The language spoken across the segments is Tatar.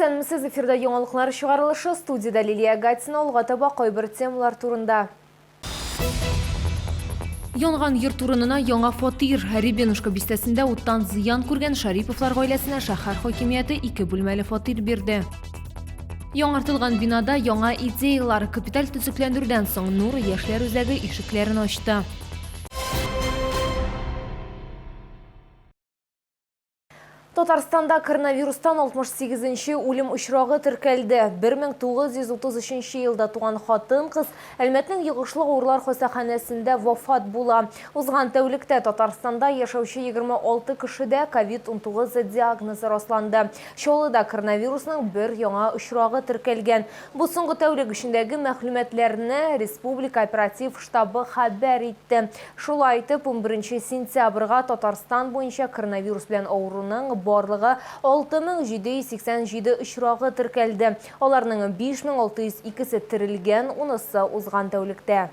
Исәнмесез, эфирда яңалыклар чыгарылышы, студиядә Лилия Гатина, алга таба кайбер темалар турында. Янган йорт урынына яңа фатир. Рябинушка бистәсендә уттан зыян күргән Шариповлар гаиләсенә шәһәр хакимияте ике бүлмәле фатир бирде. Яңартылган бинада яңа идеялар. Капиталь төзекләндерүдән соң Нур яшьләр үзәге ишекләрен ачты. Татарстанда коронавирустан 68 нче үлем очрагы теркәлде. 1933 елда туган хатын-кыз Әлмәтнең йогышлы авырулар хастаханәсендә вафат була. Узган тәүлектә Татарстанда яшәүче 26 кешедә ковид-19 диагнозы расланды. Чаллыда коронавирусның бер яңа очрагы теркәлгән. Бу соңгы тәүлек эчендәге мәгълүматларны республика оператив штабы хәбәр итте. Шулай итеп, унберенче сентябрьгә Татарстан буенча коронавирус белән авыруның барлыгы 6787 очрагы теркәлде. Аларның 5602 се терелгән, унысы узган тәүлектә.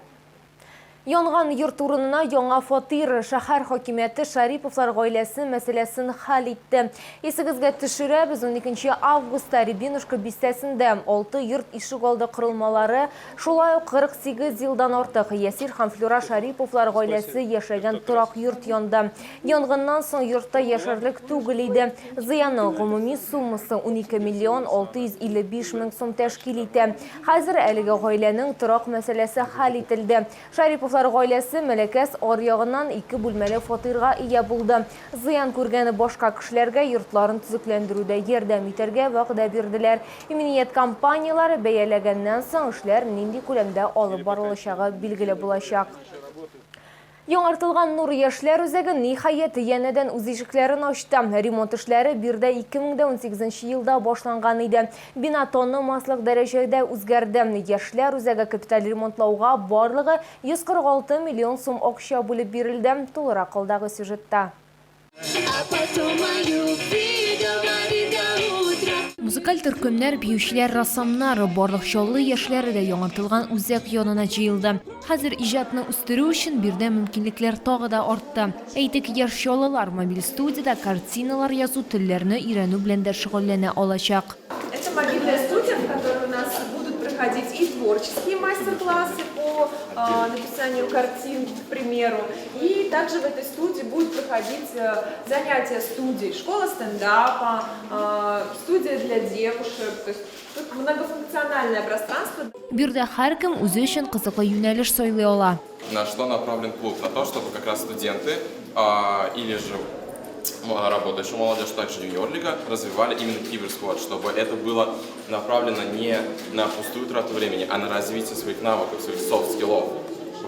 Янган йорт урынына яңа фатир. Шәһәр хакимияте Шариповлар гаиләсе мәсьәләсен хәл итте. Исегезгә төшерәбез, уникенче августта Рябинушка бистәсендә алты йорт ишегалды корылмалары Шулай ук 48 елдан артык Ясир һәм Флюра Шариповлар гаиләсе яшәгән торак йорт янды. Янгыннан соң йортта яшәрлек түгел иде. Зыянның гомуми суммасы 12 миллион 655 мең сум тәшкил итә. Хәзер әлеге гаиләнең торак мәсьәләсе хәл ителде. Шариповлар гаиләсе Мәләкәс аръягыннан ике бүлмәле фатирга ия булды. Зыян күргән башка кешеләргә йортларын төзекләндерүдә ярдәм итәргә вәгъдә бирделәр. Иминият компанияләре бәяләгәннән соң, эшләр нинди күләмдә алып барылачагы билгеле булачак. Яңартылган Нур яшьләр үзәге, ниһаять, янәдән үз ишекләрен ачты. Ремонт эшләре биредә 2018 елда башланган иде. Бина танымаслык дәрәҗәдә үзгәрде. Яшьләр үзәге капиталь ремонтлауга барлыгы 146 миллион сум акча бүлеп бирелде. Тулырак алдагы сюжетта. Музыкаль төркемнәр, биючеләр, рәссамнар, барлык Чаллы яшьләре дә яңартылган үзәк янына җыелды. Хәзер иҗатны үстерү өчен биредә мөмкинлекләр тагы да артты. Әйтик, яшь чаллылар мобиль студиядә картиналар язу, телләрне өйрәнү белән дә шөгыльләнә алачак. Это мобильная студия, в которой у нас будут проходить и творческие мастер-классы по написанию картин, к примеру, и также в этой студии будут проходить занятия студий, школа стендапа, студия для девушек, то есть тут многофункциональное пространство. Биредә һәркем үзе өчен кызыклы юнәлеш сайлый ала. На что направлен клуб? На то, чтобы как раз студенты или же работающая молодежь, также юниор-лига, развивали именно киберспорт, чтобы это было направлено не на пустую трату времени, а на развитие своих навыков, своих софт-скиллов.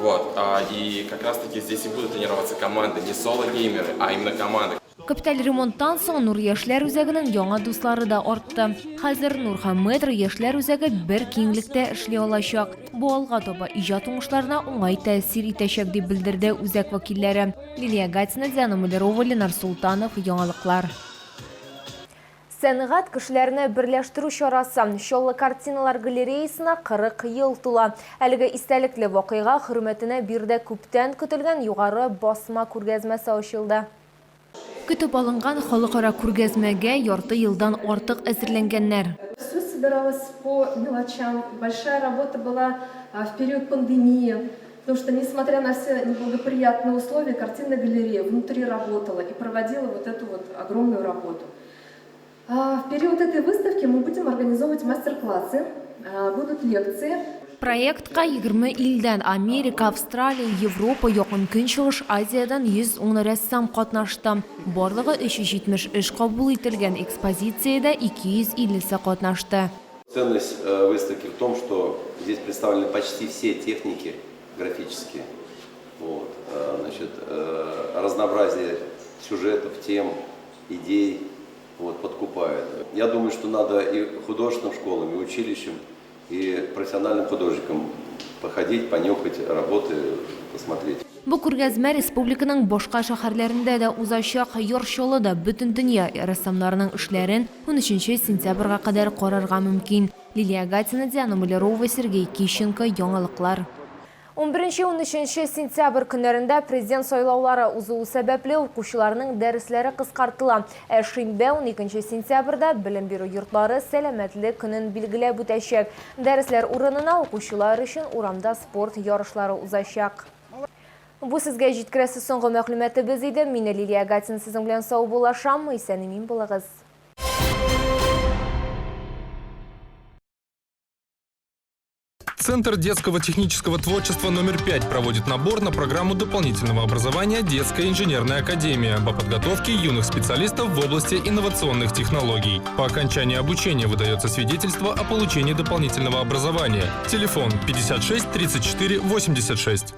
Вот, и как раз-таки здесь и будут тренироваться команды, не соло-геймеры, а именно команды. Капиталь ремонттан соң Нур яшьләр үзәгенең яңа дуслары да артты. Хәзер Нур һәм Метро яшьләр үзәге бер киңлектә эшли алачак. Бу алга таба иҗат уңышларына уңай тәэсир итәчәк, дип белдерде үзәк вәкилләре. Лилия Гатина, Диана Мулерова, Ленар Солтанов, Яңалыклар. Сәнгать, кешеләрне берләштерү чарасы. Чаллы картиналар галереясына 40 ел тула. Әлеге истәлекле вакыйга хөрмәтенә биредә күптән көтелгән югары басма күргәзмәсе ачылды. Көтеп алынган халыкара күргәзмәгә ярты елдан артык әзерләнгәннәр. Все собиралось по мелочам. Большая работа была в период пандемии, потому что, несмотря на все неблагоприятные условия, картинная галерея внутри работала и проводила вот эту вот огромную работу. В период этой выставки мы будем организовывать мастер-классы, будут лекции. Проектка 20 илдән, Америка, Австралия, Европа, Якын Көнчыгыш, Азиядән 110 рәссам катнашты. Барлыгы 370 эш кабул ителгән, экспозициядә 250 се катнашты. Ценность э, выставки в том, что здесь представлены почти все техники графические. Вот, э, значит, э, разнообразие сюжетов, тем, идей вот, подкупает. Я думаю, что надо и художественным школам, и училищам, и профессиональным художникам походить, понюхать работы, посмотреть. Бу күргәзмә республиканың башка шәһәрләрендә дә узачак. Яр Чаллыда бөтендөнья рәссамнарының эшләрен унөченче сентябрьгә кадәр карарга мөмкин. Лилия Гатина, Диана Малярова, Сергей Кищенко, Яңалыклар. 11-13 сентябрь көннәрендә президент сайлаулары узуы сәбәпле укучыларның дәресләре кыскартыла. Ә шимбә 12 сентябрьдә белем бирү йортлары сәламәтлек көнен билгеләп үтәчәк. Дәресләр урынына укучылар өчен урамда спорт ярышлары узачак. Бу сезгә җиткерәсе соңгы мәгълүматыбыз иде. Мин Лилия Гатина сезнең белән саубуллашам. Исән-имин булыгыз. Центр детского технического творчества номер 5 проводит набор на программу дополнительного образования «Детская инженерная академия» по подготовке юных специалистов в области инновационных технологий. По окончании обучения выдается свидетельство о получении дополнительного образования. Телефон 56 34 86.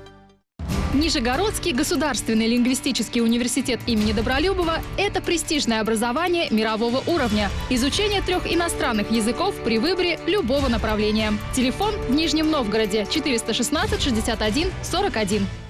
Нижегородский государственный лингвистический университет имени Добролюбова – это престижное образование мирового уровня. Изучение трех иностранных языков при выборе любого направления. Телефон в Нижнем Новгороде 416 61 41.